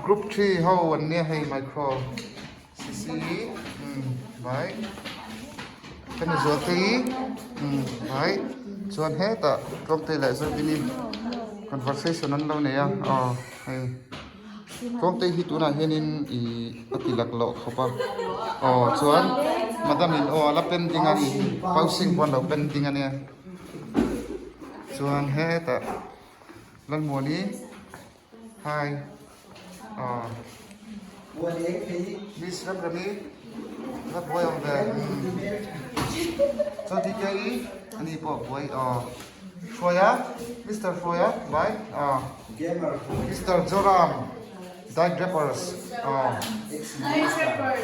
Group 3 ho an nia hei micro CC um vai ka ni zual te hi um vai chuan hetah tlawmte leh zawkin conversation an lo nei a aw hei. Tlawmte hi tunah hianin ih a ti laklawh khawp a aw chuan madam in aw a la pending a ni housing pawh an lo pending a nia chuan hetah Lalmuani hi aw Miss Remremi la buai awm ve chuan Dikei ani pawh buai aw. Hruaia, Mister Hruaia, vai, ah, Mister Joram, Diet Rappers, ah,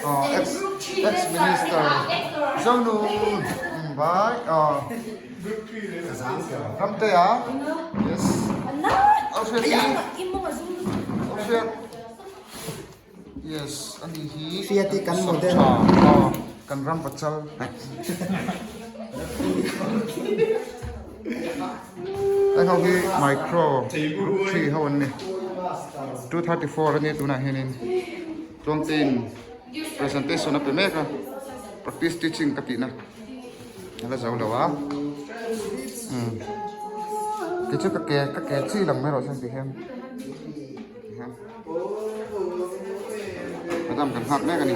ah, ex, ex minister, Zonun, vai, ah, Ramtea, yes, Alfred, Alfred, yes, ani hi, Fiati kan model. Ah, kan ram pachal. Hei ho hi micro group 3 ho an ni 234 ania tunah hianin tlawmtein presentation a pe mek a practice teaching ka tihna a la zo lo a umm keichu ka ke ka ke chi lang mai rawh se tihian tihian madam kan nghak mek a ni.